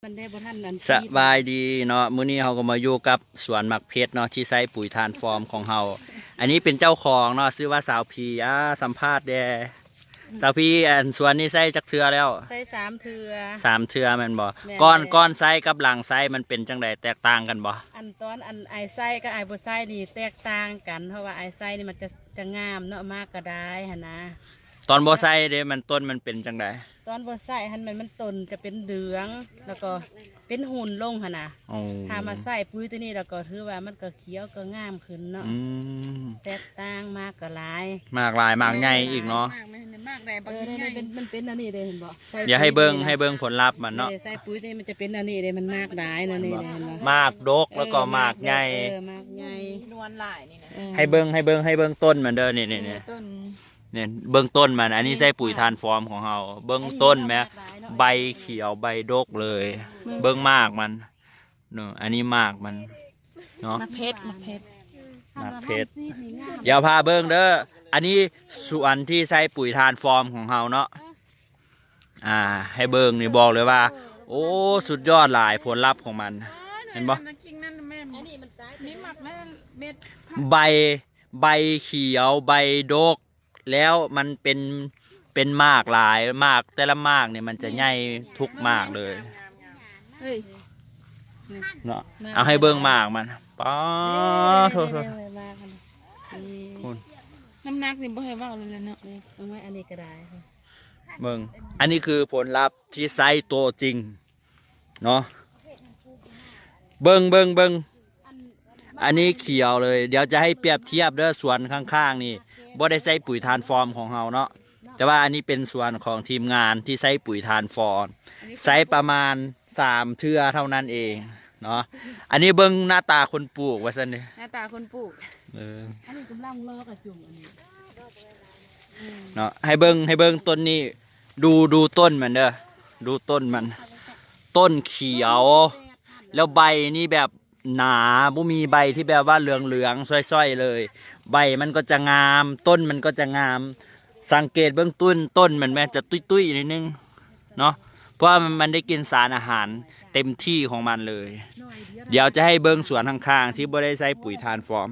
ມັນໄດ້ບໍ່ທັນອັນ ສະບາຍດີເນາະ ມື້ນີ້ເຮົາກໍມາຢູ່ກັບສວນໝາກເຜັດເນາະ ທີ່ໃຊ້ປຸ໋ຍທານຟອມຂອງເຮົາ. ອັນນີ້ເປັນເຈົ້າຂອງເນາະ ຊື່ວ່າສາວພີ. ອ່າ ສຳພາດແດ່ ສາວພີ ອັນສວນນີ້ໃຊ້ຈັກເທື່ອແລ້ວ? ໃຊ້ສາມເທື່ອ. ສາມເທື່ອແມ່ນບໍ່? ແມ່ນ ກ່ອນ ແລ້ວ ກ່ອນໃຊ້ກັບຫຼັງໃຊ້ມັນເປັນຈັ່ງໃດ ແຕກຕ່າງກັນບໍ່? ອັນຕອນອັນອ້າຍໃຊ້ກັບອ້າຍບໍ່ໃຊ້ນີ້ແຕກຕ່າງກັນ ເພາະວ່າອ້າຍໃຊ້ນີ້ມັນຈະ ຈະງາມເນາະ ໝາກກໍຫຼາຍຫັ້ນນະ. ຕອນບໍ່ໃຊ້ເດ້ ມັນ ຕົ້ນມັນເປັນຈັ່ງໃດ? ຕອນບໍ່ໃຊ້ຫັ້ນ ມັນ ມັນຕົ້ນຈະເປັນເຫຼືອງ ແລ້ວກໍເປັນຫຸ່ນລົງຫັ້ນນະ. ອໍ ຖ້າມາໃຊ້ປຸ໋ຍຕົວນີ້ແລ້ວກໍຖືວ່າມັນກໍຂຽວກໍງາມຂຶ້ນເນາະ. ອືມ ແຕກຕ່າງ ໝາກກໍຫຼາຍ ໝາກຫຼາຍ ໝາກໃຫຍ່ອີກເນາະ. ໝາກ ໝາກໃຫຍ່ ເອີ ມັນເປັນ ມັນເປັນອັນນີ້ເດ້ ເຫັນບໍ່? ດຽວໃຫ້ເບິ່ງ ໃຫ້ເບິ່ງຜົນລັບມັນເນາະ. ເອີ ໃຊ້ປຸ໋ຍຕົວນີ້ມັນຈະເປັນອັນນີ້ເດ້ ມັນໝາກຫຼາຍນະ ນີ້ເຫັນບໍ່? ໝາກດົກ ແລ້ວກໍໝາກໃຫຍ່. ເອີ ໝາກໃຫຍ່ ນວນຫຼາຍນີ້ນະ. ເອີ ໃຫ້ເບິ່ງ ໃຫ້ເບິ່ງ ໃຫ້ເບິ່ງຕົ້ນມັນເດີ ນີ້ ນີ້ ນີ້ ເອີ ຕົ້ນ ນີ້ເບິ່ງຕົ້ນມັນ. ອັນນີ້ໃຊ້ປຸ໋ຍທານຟອມຂອງເຮົາ ເບິ່ງຕົ້ນແມ ໃບຂຽວ ໃບດົກເລີຍ. ເບິ່ງໝາກມັນເນາະ ອັນນີ້ໝາກມັນເນາະ ໝາກເຜັດ ໝາກເຜັດ ໝາກເຜັດ. ດຽວພາເບິ່ງເດີ ອັນນີ້ສວນທີ່ໃຊ້ປຸ໋ຍທານຟອມຂອງເຮົາເນາະ. ອ່າ ໃຫ້ເບິ່ງນີ້ ບອກເລີຍວ່າ ໂອ້ ສຸດຍອດຫຼາຍ ຜົນລັບຂອງມັນ ເຫັນບໍ່? ອັນນີ້ມັນ ມີໝາກແມ່ເມັດ ໃບ ໃບຂຽວ ໃບດົກ ແລ້ວມັນເປັນ ເປັນໝາກຫຼາຍ ໝາກແຕ່ລະໝາກນີ້ມັນຈະໃຫຍ່ທຸກໝາກເລີຍເນາະ. ເອົາໃຫ້ເບິ່ງໝາກມັນ ປາໂທ ໂທ ໂທ ນ້ຳໜັກນີ້ບໍ່ໃຫ້ເວົ້າເລີຍເນາະ. ເອົາໄວ້ອັນນີ້ກໍໄດ້ ເບິ່ງ ອັນນີ້ຄືຜົນລັບທີ່ໃຊ້ຕົວຈິງເນາະ. ເບິ່ງ ເບິ່ງ ເບິ່ງ ອັນນີ້ຂຽວເລີຍ. ດຽວຈະໃຫ້ປຽບທຽບເດີ ສວນຂ້າງໆນີ້ບໍ່ໄດ້ໃຊ້ປຸ໋ຍທານຟອມຂອງເຮົາເນາະ ແຕ່ວ່າອັນນີ້ເປັນສວນຂອງທີມງານທີ່ໃຊ້ປຸ໋ຍທານຟອມ ໃຊ້ປະມານສາມເທື່ອເທົ່ານັ້ນເອງເນາະ. ອັນນີ້ເບິ່ງໜ້າຕາຄົນປູກວ່າຊັ້ນເດ ໜ້າຕາຄົນປູກ. ເອີ ອັນນີ້ກຳລັງລໍກະຈຸ່ມອັນນີ້ເນາະ. ໃຫ້ເບິ່ງ ໃຫ້ເບິ່ງຕົ້ນນີ້ ດູ ດູຕົ້ນມັນເດີ ດູຕົ້ນມັນ ຕົ້ນຂຽວ ແລ້ວໃບນີ້ແບບ ໜາ ບໍ່ມີໃບທີ່ແບບວ່າເຫຼືອງໆ ຊ້ອຍໆ ເລີຍ. ໃບມັນກໍຈະງາມ ຕົ້ນມັນກໍຈະງາມ. ສັງເກດເບິ່ງຕົ້ນ ຕົ້ນມັນແມ່ນຈະຕຸ້ຍໆ ໜ້ອຍໜຶ່ງເນາະ ເພາະວ່າມັນ ມັນໄດ້ກິນສານອາຫານເຕັມທີ່ຂອງມັນເລີຍ. ດຽວຈະໃຫ້ເບິ່ງສວນຂ້າງໆ ທີ່ບໍ່ໄດ້ໃຊ້ປຸ໋ຍທານຟອມ.